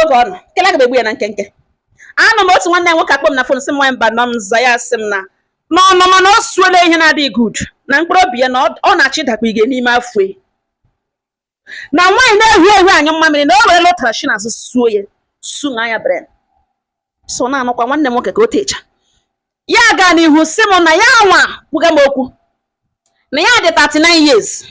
Oge ọ nọ kele, aga m egbu ya na nkenke. Anụ m otu nwanne ya nwoke akpọ m na phone, sị m, "Nwanyị mba nọ m." Za ya, sị m na n'ọnụ, mana o suola ihe na-adịghị good na mkpụrụ obi ya, na ọ na-achọ ịdakwa ige n'ime afọ ya, na nwaanyị na-ehu ehu anyụ mmamịrị, na o were lụtara shi n'azụ suo ya su ṅaa ya brain. So na-anụkwa nwanne m nwoke ka o techa ya gaa n'ihu, sị m na ya nwa kwuga m okwu na ya dị 39 years,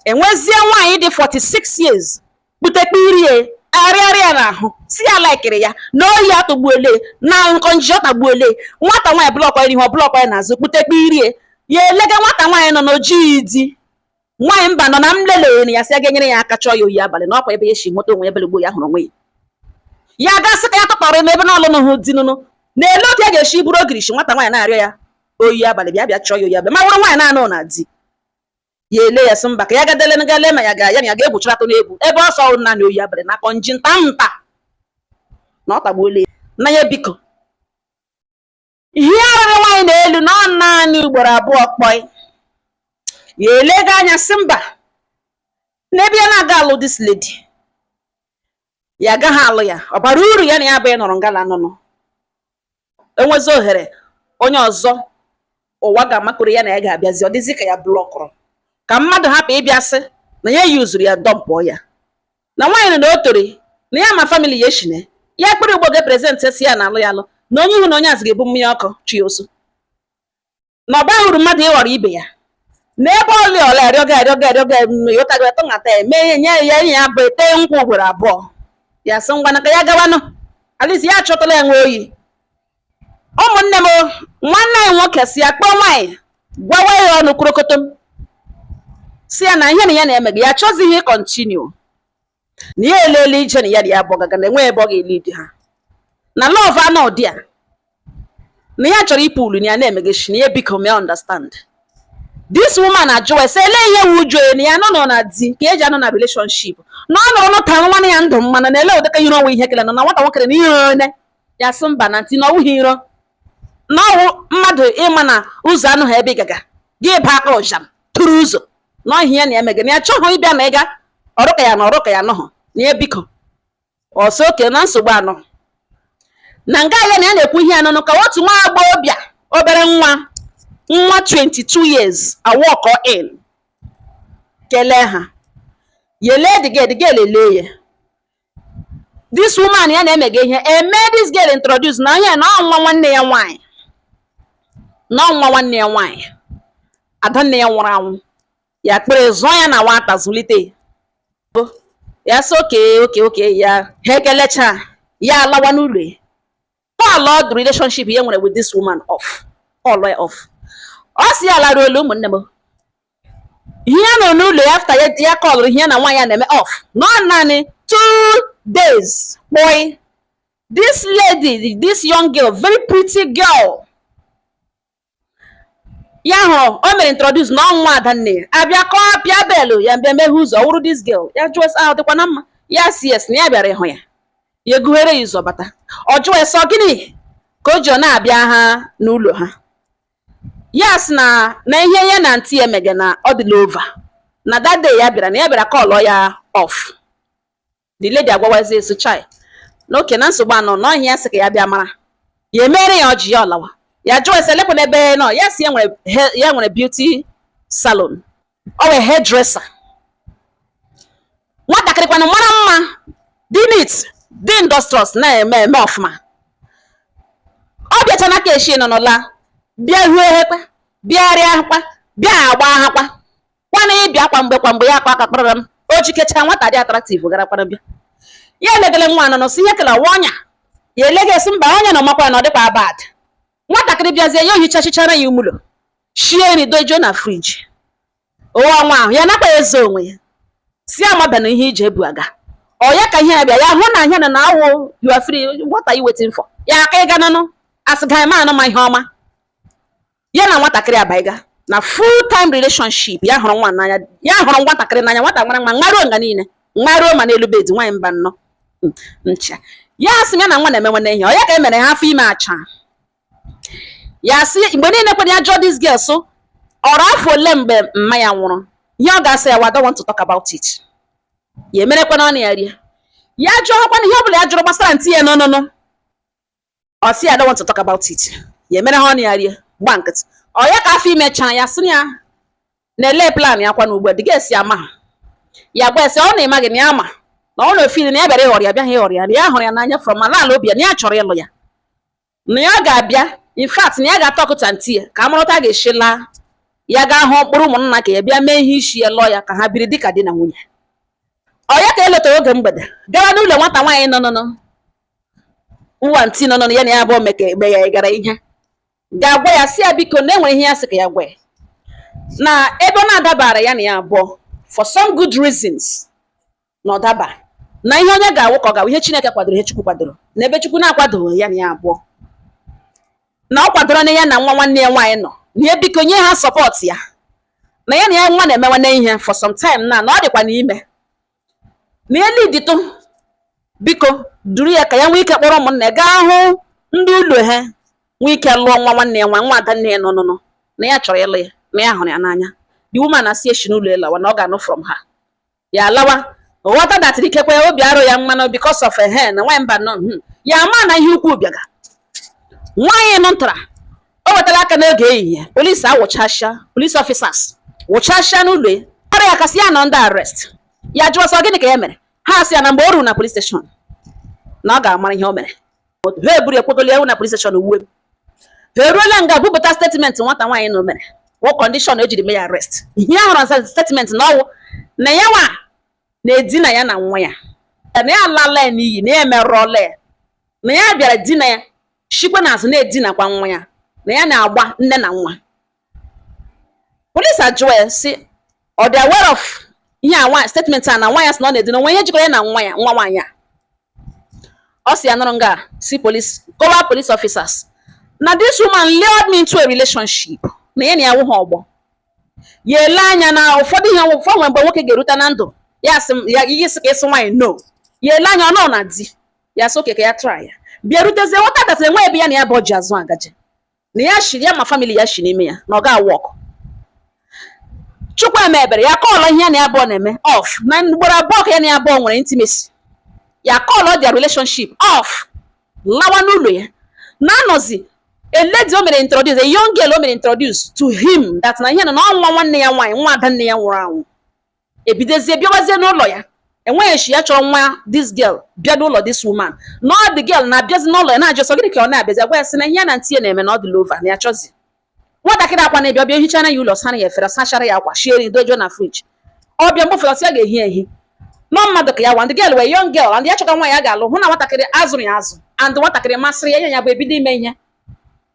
enwezie nwaanyị dị 46 years kputekpe irie arịarịa n'ahụ, si ya laikiri ya na oyi atọgbuole na nkọnji ọ tagbuole. Nwata nwaanyị block ya n'ihu, ọ block ya n'azụ, kputekpe irie ya elega. Nwata nwaanyị nọ n'ojii di nwaanyị mba nọ na m lelere ya, sị ya ga-enyere ya aka chọọ ya oyi abalị na ọkwa ebe ya si nweta onwe ya. Ebe ugbo ya hụrụ onwe ya, ya gasị ka ya tụtọrọ n'ebe n'ọlụ nụhụ di nụnụ na-ele otu ya ga-esi bụrụ ogirishi. Nwata nwaanyị na-arịọ ya oyi abalị, bịa bịa chọọ ya oyi abalị, ma wụrụ nwaanyị na-anụ na di ya, ele ya, sị mba, ka ya gadele gale ma ya ga ya na ya ga-egwucharatụ n'egwu ebe ọsọ ọrụ naanị oyi abalị na akọ nji nta nta na ọ tagbuola ya na ya. Biko, ihe arịrị nwaanyị na-elu na ọ naanị ugboro abụọ kpọi ya elega anya, sị mba, n'ebe ya na-aga alụ this lady, ya agaghị alụ ya. Ọ bara uru ya na ya abụghị nọrọ ngala nụnụ enwezi ohere onye ọzọ ụwa ga-amakụrụ ya na ya ga-abịazi. Ọ dịzị ka ya blockụrụ ka mmadụ hapụ ịbịa sị na ya yuzuru ya, dumpụọ ya, na nwaanyị nọ na o tori na ya ma family ya eshine ya kpere ugbo ga-epresent si ya na alụ ya alụ, na onye ihu na onye azụ ga-ebu mmanya ọkụ chi ya oso, na ọ baghị uru mmadụ ịghọrọ ibe ya na ebe ọlị ọla arịọga arịọga arịọga ịghọtago tụṅata eme ihe nye ya enyi ya bụ ete nkwụ ugboro abụọ. Ya sị ngwana ka ya gawanụ alisi ya achọtala ya nwe oyi. Ụmụnne m, nwanne anyị nwoke si ya kpọọ nwaanyị, gwawa ya ọnụ kwurokotom, si ya na ihe na ya na-eme gị, ya achọzighị continue, na ya elele ije na ya dị ya bụ ọgaga na enwe ebe ọ ga-eli di ha na love anọ dị ya, na ya chọrọ ịpụ ulu na ya na-emegeshi na ya. Biko mee understand this woman ajụwa sị ele ihe wu uju na ya nọ nọ na di ka eji anọ na relationship, na ọ nọrọ nụta nwanne ya ndụ mmanụ na ele ụdịka iro onwe ihe kele nọ na nwata nwoke na iro one ya. Sị mba, na ntị na ọwụghị iro, na ọwụ mmadụ ịma na ụzọ anụ ha ebe ị gaga gị ba aka ụjam tụrụ ụzọ na ọhịa ya na emege na ya chọghị ịbịa na ịga ọrụ ka ya na ọrụ ka ya nọhụ na ya. Biko, ọsọ oke na nsogbu anọ na nga ya na ya na-ekwu ihe anụnụ ka otu nwa agbọghọbịa, obere nwa nwa 22 years, awalk in kelee ha, yelee the girl, the girl elee ya. This woman ya na-emege ihe eme this girl introduce na onye na ọnwa nwanne ya nwanyị, na ọnwa nwanne ya nwanyị, adanne ya nwụrụ anwụ, ya kpere zụọ ya na nwata zụlite ya. Sị oke oke oke ya ha ekelecha ya alawa n'ụlọ ya, call all the relationship ya nwere with this woman off, call ya off. Ọ sị ya lara olu. Ụmụnne m, ihe ya nọ n'ụlọ ya after ya ya callụrụ ihe ya na nwaanyị ya na-eme off nọ naanị 2 days kpoi, this lady, this young girl, very pretty girl ya hụrụ o mere introduce na ọnwa adanne ya, abịa kọọ pịa bell. Ya bịa meghe ụzọ, ọ wụrụ this girl. Ya jụọ sị ahụ dịkwa na mma. Ya si yes, na ya bịara ịhụ ya. Ya egughere ya ụzọ bata. Ọ jụọ ya sọ gịnị ka o ji ọ na-abịa ha n'ụlọ ha. Ya sị na na ihe ya na aunty ya mege na ọ dịla over, na that day ya bịara na ya bịara call ya off. The lady agwawazi esu chai na oke na nsogbu anọ na ọhịa ya, sị ka ya bịa mara ya, emere ya ọjị, ya ọlawa. Ya jụọ ese lekwa n'ebe nọ. Ya si ya nwere ya nwere beauty salon, ọ wee hairdresser. Nwatakịrị kwanụ mara mma, dị neat, dị industrious, na-eme eme ọfụma. Ọ bịacha n'aka eshi nọ n'ụla, bịa hue hekpa, bịa rịa akwa, bịa agba akwa kwana ịbịa kwa mgbe kwa mgbe ya akwa aka kpara m o jikecha. Nwata dị attractive gara kwana bịa, ya elegele nwa nọ n'ọsọ ihe kele ọwa ọnya ya elega esi mba ọnya na ọmakwa na ọ dịkwa bad. Nwatakịrị bịazie, ya ohichachichara ya umulo, shie nri, dojuo na fridge. Ụwa nwa ahụ ya nakwa ezo onwe ya, si amaba na ihe ije ebu aga ọ ya ka ihe ya bịa ya hụ na ihe na awụ. You are free, what are you waiting for? Ya aka ịga nụnụ asị ga eme anụ ma ihe ọma. Ya na nwatakịrị abaiga na full time relationship. Ya hụrụ nwa n'anya, ya hụrụ nwatakịrị n'anya. Nwata mara mma, nwaruo nga niile, nwaruo ma n'elu bed. Nwaanyị mba nnọọ ncha ya sị ya na nwa na-eme nwanne ihe ọ ya ka e mere ha afọ ime acha. Ya sị mgbe niile kwere ya jụọ this girl so ọrụ afọ ole mgbe mma ya nwụrụ, ihe ọ ga-asị ya wa, "I don't want to talk about it." Ya emerekwana ọnụ ya rie. Ya jụọkwana ihe ọbụla ya jụrụ gbasara aunty ya nọnụnụ, ọ sị ya, "I don't want to talk about it." Ya emere ha ọnụ, ya rie, gba nkịtị. Ọ ya ka afọ imechara, ya sị ya na-ele plan ya kwa n'ugbu a dịga esi ama ha. Ya gwa esi ọ na ịmaghị na ya ma na ọ na ofili na ya bịara ịghọrọ ya, bịaghị ịghọrọ ya, na ya hụrụ ya n'anya from ala ala obi ya, na ya chọrọ ịlụ ya, na ya ga-abịa, in fact na ya ga-atọ ọkụta aunty ya ka amụrụta ga-esi laa, ya gaa hụ mkpụrụ ụmụnna ka ya bịa mee ihe isi ya, lụọ ya ka ha biri dịka di na nwunye. Ọ ya ka eletara oge mgbede, gawa n'ụlọ nwata nwaanyị nọ nọ nwa aunty nọ nọ ya na ya abụọ meke mgbe ya gara ihe, ga-agwa ya, si ya biko, na enwere ihe ya sị ka ya gwa ya, na ebe ọ na-adabara ya na ya abụọ for some good reasons, na ọ daba na ihe onye ga-awụ ka ọ ga-awụ, ihe Chineke kwadoro, ihe Chukwu kwadoro, na ebe Chukwu na-akwadoghị ya na ya abụọ, na ọ kwadoro na ya na nwa nwanne ya nwaanyị nọ na ya, biko nye ha support ya, na ya na ya nwa na-eme nwanne ihe for some time, na ọ dịkwa n'ime na ya liditụ, biko duru ya ka ya nwee ike kpọrọ ụmụnna ya gaa hụ ndị ụlọ ha, nwee ike lụọ nwa nwanne ya nwa, nwa ada nne ya nọ nọ, na ya chọrọ ịlụ ya, na ya hụrụ ya n'anya. The woman asị eshi n'ụlọ ya lawa, na ọ ga-anụ from her. Ya alawa, ghọta datịrị ikekwe obi arụ ya mmanụ because of ehe na nwaanyị mba nọ ya ama na ihe ukwu bịaga. Nwaanyị nọ ntara o wetara aka n'oge ehihie, polisi awụchasịa, police officers wụchasịa n'ụlọ ya, ọrụ ya kasị ya nọ under arrest. Ya jụọ sọ gịnị ka ya mere. Ha sị ya na mgbe o ruru na police station na ọ ga-amara ihe o mere. Ha eburu ekwegoli ewu na police station uwe ha eruola nga bupụta statement nwata nwaanyị na o mere wụ condition ejiri mee ya arrest. Ihe a hụrụ na statement na ọwụ na ya nwa na-edina ya na nwa ya, na ya alala ya n'iyi, na ya emerụọla ya, na ya bịara dina ya shikwa n'azụ na-edinakwa nwa ya, na ya na-agba nne na nwa. Police ajụọ ya sị ọ dị aware of ihe a nwa statement a na nwa ya sị na ọ na-edina onwe ihe jikọrọ ya na nwa ya, nwa nwaanyị a. Ọ sị ya nọrọ nga si police kọwaa police officers na this woman lured me into a relationship, na ya na ya wụ ha ọgbọ. Ya ele anya na ụfọdụ ihe ụfọdụ nwere mgbe nwoke ga-erute na ndụ ya sị ya ihe sị ka ịsị nwaanyị no. Ya ele anya ọ nọ na di ya sị oke ka ya try ya bịa rutezie, nwata that enwe ebe ya na ya bụ ji azụ agaje, na ya shiri ya ma family ya shi n'ime ya na ọ ga work. Chukwu eme ebere, ya call ihe ya na ya abụọ na-eme off, na ugboro abụọ ka ya na ya abụọ nwere intimacy, ya call their relationship off, lawa n'ụlọ ya na-anọzi. A lady o mere introduce, a young girl o mere introduce to him that na ihe na nwa nwanne ya nwaanyị, nwa ada nne ya nwụrụ anwụ, ebidozie bịawazie n'ụlọ ya. Enweghị shi ya chọrọ nwa this girl bịa n'ụlọ this woman, na ọ the girl na-abịazi n'ụlọ ya na-ajụ sọ gịnị ka ọ na-abịazi. Agwa ya sị na ihe ya na aunty ya na-eme na ọ dị over, na ya chọzi nwatakịrị akwa na-ebịa bịa hichara ya ụlọ, sara ya efere, sachara ya akwa, shie nri, dojuo na fridge. Ọ bịa mgbe ụfọdụ sị ya ga-ehi ehi nọ mmadụ ka ya wa. Ndị girl wee young girl and ya chọka nwa ya ga-alụ, hụ na nwatakịrị azụrụ ya azụ and nwatakịrị masịrị ya, ya bụ ebido ime ihe.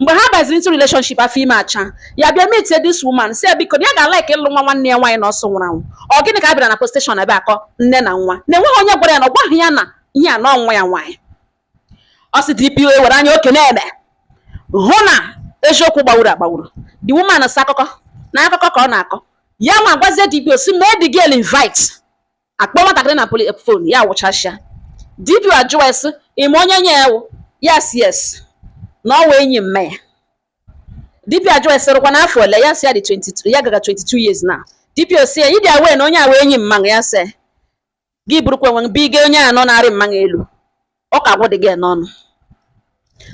Mgbe ha baziri into relationship, afọ ime acha, ya bịa meet this woman, si ya biko na ya ga-alike ịlụ nwa nwanne ya nwaanyị na ọsọ nwụrụ anwụ. Ọ gịnị ka a bịara na police station ebe akọ nne na nwa na enweghị onye gwara ya na ọ gwaghị ya na ihe a nọ nwa ya nwaanyị. Ọ sị DPO were anya oke na-eme hụ na eziokwu gbawuru agbawuru. The woman sị akụkọ na akụkọ ka ọ na-akọ ya nwa gwazie DPO si mee the girl invite, akpọ nwatakịrị na phone ya wụchasịa. DPO ajụwa ya sị ime onye nye ya wụ ya si yes, na ọ wee enyi mme ya. DPO ajụwa ya sịrịkwa n'afọ ole ya si ya dị 22, ya gaga 22 years now. DPO si ya ịdị aware na onye a wee enyi mma ya, sị gị burukwa onwe bige onye a nọ na-arị mmanya elu, ọ ka agwụ dị gị n'ọnụ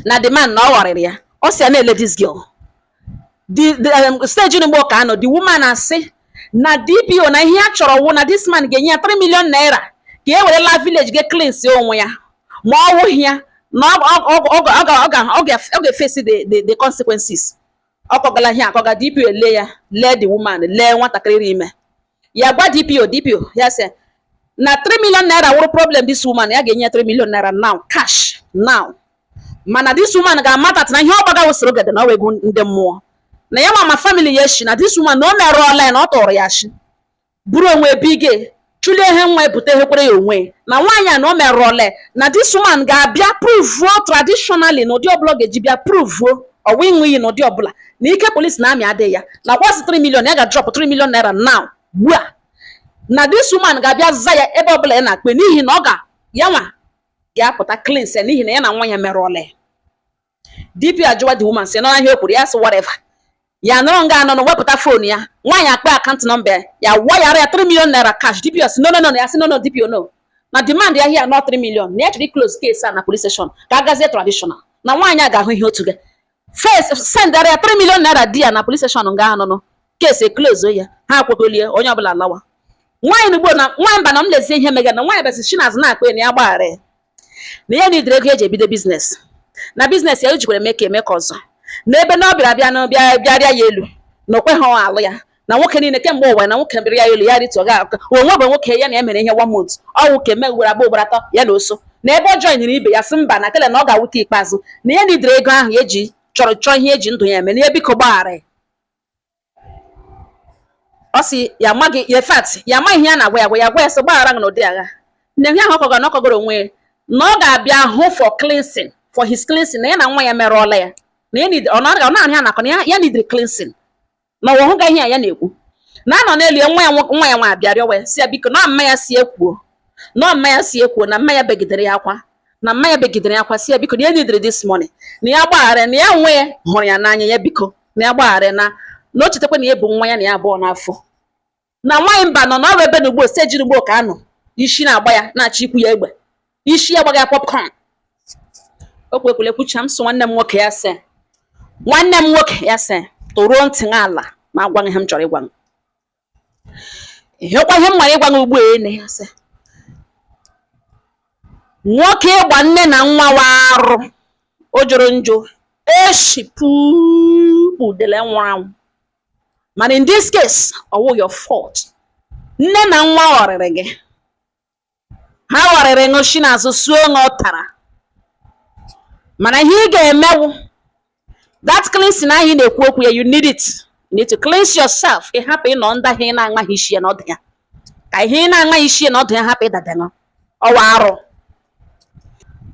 na the man na ọ ghọrịrị ya. Ọ sị ya na-ele this girl the stage mgbe ọ ka anọ. The woman asị na DPO na ihe ya chọrọ wụ na this man ga-enye ya 3 million naira ka e werela village ga cleanse onwe ya, ma ọ wụghị ya na ọ ga-efesi the consequences. Ọ kọgala ihe akọga. DPO lee ya, lee the woman, lee nwatakịrị ime ya, gwa DPO, DPO ya sị na 3 million naira wụrụ problem this woman, ya ga-enye ya 3 million naira now, cash now, mana this woman ga-amata na ihe ọ gbaga wụsịrị ogede na ọ wee ego ndị mmụọ na ya ma family ya eshi na this woman na o merụọla ya, na ọ tụrụ ya shi buru onwe bige chụlie ihe nwa ebute hekwere ya onwe na nwaanyị a na o merụọla ya, na this woman ga-abịa proveuo traditionally na ụdị ọbụla ọ ga-eji bịa proveuo ọwa ịṅụ iyi na ụdị ọbụla na ike polisi na amị adịghị ya na kwasị 3 million ya ga-drop 3 million naira now ugbu a, na this woman ga-abịa za ya ebe ọbụla ya na-akpe, n'ihi na ọ ga ya nwa ga-apụta cleanse ya, n'ihi na ya na nwa ya merụọla ya. DPO ajụwa the woman sị nọ ihe o kwuru, ya sị whatever. Ya nọrọ nga anọ wepụta phone ya, nwaanyị akpa account number ya, ya wayara ya 3 million naira cash. DPO sị no, no, no. Ya sị no, no, DPO, no, Na demand ya here not 3 million, na ya chọrọ close case a na police station ka a gazie traditional, na nwaanyị a ga-ahụ ihe otu gị. First sendara ya 3 million naira di ya na police station nga ahụ nọ case close ya, ha akwegolie, onye ọbụla lawa. Nwaanyị n'ugbo na nwaanyị mba na m lezie ihe mega na nwaanyị bịasị chinazụ na-akpa ya na ya gbaghara ya, na ya nidere ego eji ebido business, na business ya o jikwara eme ka eme ka ọzọ na ebe na ọ bịara bịa na bịa bịarịa ya elu na o kweghị alụ ya, na nwoke niile kemgbe ụwa na nwoke bịara ya elu ya rịtụ ga onwe bụ nwoke ya na ya mere ihe one month, ọwụ ka eme ugboro abụọ, ugboro atọ ya na oso na ebe ọ joinere ibe ya, sị mba, na kele na ọ ga-awute ikpeazụ, na ya nidere ego ahụ ya eji chọrọ chọọ ihe eji ndụ ya eme, na ya biko gbaghara ya. Ọ sị ya amaghị ya, in fact ya amaghị ihe a na-agwa ya, gwa ya, gwa ya sị gbaghara gị n'ụdị agha na ihe ahụ ọ kọgara, na ọ kọgoro onwe ya, na ọ ga-abịa hụ for cleansing, for his cleansing, na ya na nwa ya merụọla ya, na ya need ọ na ọ na-ahụ ya nakọ na ya neediri cleansing, na ọwa hụga ihe a ya na-ekwu na anọ n'elu ya. Nwa ya nwa ya nwa abịa rịọwa ya, si ya biko, na mma ya si ekwuo, na mma ya si ekwuo, na mma ya begidere ya akwa, na mma ya begidere ya akwa, si ya biko, na ya neediri this money, na ya gbaghara, na ya nwe ya hụrụ ya n'anya, ya biko, na ya gbaghara, na o chetakwa na ya bụ nwa ya na ya abụọ n'afọ. Na nwaanyị mba nọ n'ọrụ ebe na ugbo steji ugbo ka anọ isi na-agba ya na-achọ ikwu ya egbe isi ya gbaga ya popcorn. O kwekwele kwucha m, sị nwanne m nwoke, ya sị nwanne m nwoke, ya sị tụruo ntị gị ala ma agwa gị ihe m chọrọ ịgwa gị, ihekwa ihe m nwere ịgwa gị ugbu a ene. Ya sị nwoke, ịgba nne na nwa wa arụ, o joro njọ eshipụ udele nwụrụ anwụ, mana in this case ọ wụ your fault. Nne na nwa ghọrịrị gị, ha ghọrịrị ṅụ shi n'azụ suo ṅụ tara, mana ihe ị ga-emewu, that cleansing ahụ ị na-ekwu okwu ya, you need it. You need to cleanse yourself. Ị hapụ ịnọ ndị ahụ ị na-amaghị isi ya n'ọdụ ya, ka ihe ị na-amaghị isi ya n'ọdụ ya hapụ ịdadanụ ọwa arụ.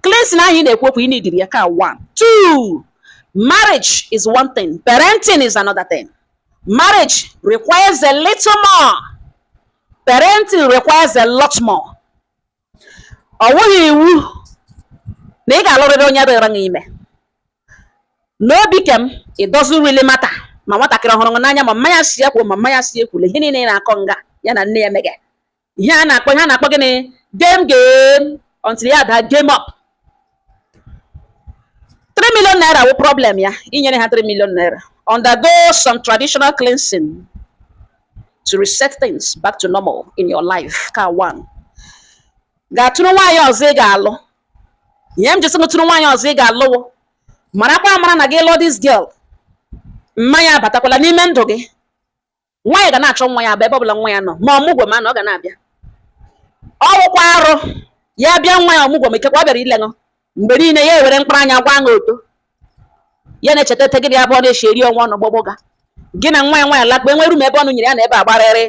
Cleansing ahụ ị na-ekwu okwu, ị need ya ka one. Two, marriage is one thing, parenting is another thing. Marriage requires a little more, parenting requires a lot more. Ọ wụghị iwu na ị ga-alụrịrị onye rịọrọ gị ime. N'obi kem, it doesn't really matter ma nwatakịrị ọhụrụ n'anya, ma mmanya si ekwu, ma mmanya si ekwule, ihe niile ị na-akọ nga ya na nne ya mege ihe a na-akpọ, ihe a na-akpọ gịnị, game game until ya daa game up. 3 million naira wụ problem ya inyere ha 3 million naira, undergo some traditional cleansing to reset things back to normal in your life. Ka one ga-atụrụ nwaanyị ọzọ ị ga-alụ, ihe m ji sị gị tụrụ nwaanyị ọzọ ị ga-alụwo, marakwa amara na gị lụọ this girl, mmanya abatakwala n'ime ndụ gị. Nwaanyị ga na-achọ nwa ya abụ ebe ọbụla nwa ya nọ, ma ọmụgwọ ma na ọ ga na-abịa ọwụkwa arụ ya bịa nwa ya ọmụgwọ, ma ikekwe ọ bịara ileṅụ mgbe niile, ya ewere mkpụrụ anya gwa aṅụ oto ya na-echeta ete gịnị abụọ na-eshi eri ọnwa ọnụ gbọgbọga gị na nwa ya nwaanyị lakpa enwe room ebe ọnụ nyere ya na ebe agbarịrị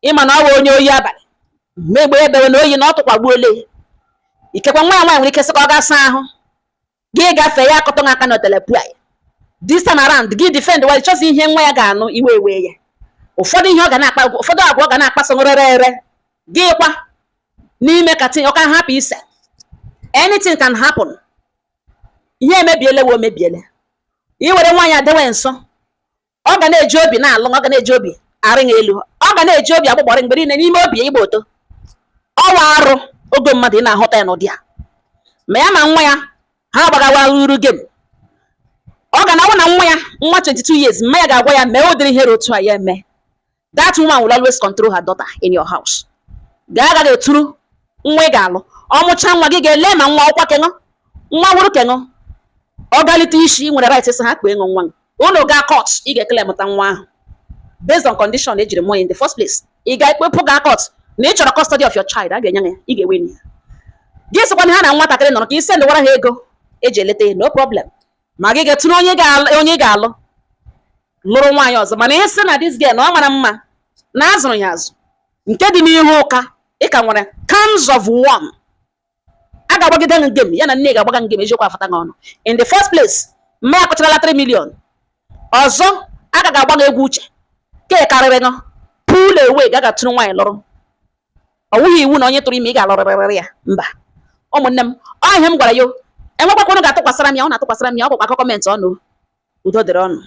ịma na ọ bụ onye oyi abalị megbe ebewe na oyi na ọ tụkwagbuole. Ikekwe nwa ya nwaanyị nwere ike sị ka ọ gaa saa ahụ, gị gafee ya akọtọ gị aka na otelepụ ya. This time around gị defend wa chọzi ihe nwa ya ga-anụ, iwe ewe ya, ụfọdụ ihe ọ ga na-akpa, ụfọdụ agwa ọ ga na-akpaso rere ere gị kwa n'ime ka tinye ọ ka hapụ ise. Anything can happen. Ihe emebiele wo mebiele. Iwere nwaanyị adewe nso, ọ ga na-eji obi na-alụ, ọ ga na-eji obi arị elu, ọ ga na-eji obi agbụgbọrị mgbe niile n'ime obi ya ịgba oto ọwa arụ ogo mmadụ. Ị na-ahụta ya n'ụdị a, ma ya ma nwa ya ha agbagawa uru game, ọ ga na-awụ na nwa ya nwa 22 years, mma ya ga-agwa ya mee ụdịrị ihere otu a ya eme. That woman will always control her daughter in your house. Gaa agaghị eturu nwa ị ga-alụ, ọ mụcha nwa gị ga-ele ma nwa ọkwa keṅụ nwa wụrụ keṅụ, ọ galite isi, ị nwere right sị ha kpee ṅụ nwa gị. Unu gaa court, ị ga-ekele mụta nwa ahụ based on condition ejiri mụọ ya in the first place. Ị ga-ekpepụ gaa court na ị chọrọ custody of your child, a ga-enye ya, ị ga-ewe ya. Gị sịkwa na ha na nwatakịrị nọrọ ka ị sendwara ha ego eji eleta ya, no problem. Ma gị ga-etụrụ onye ga-alụ, onye ị ga-alụ lụrụ nwaanyị ọzọ, mana ihe sị na this girl na ọ mara mma na azụrụ ya azụ nke dị n'ihu ụka, ị ka nwere cans of worm a ga-agbagide gị game, ya na nne ga-agbaga game eziokwu afata gị ọnụ. In the first place, mma ya kụcharala 3 million ọzọ, a ga agba gị egwu uche ke karịrị gị pull away. Ga tụrụ nwaanyị lụrụ, ọ wụghị iwu na onye tụrụ ime ị ga-alụrịrị ya. Mba, ụmụnne m, ọ ihe m gwara ya, enwekwakwanụ ga-atụkwasara m ya, ọ na-atụkwasara m ya, ọ bụkwa akọ comment ọnụ. Udo dịrị ọnụ.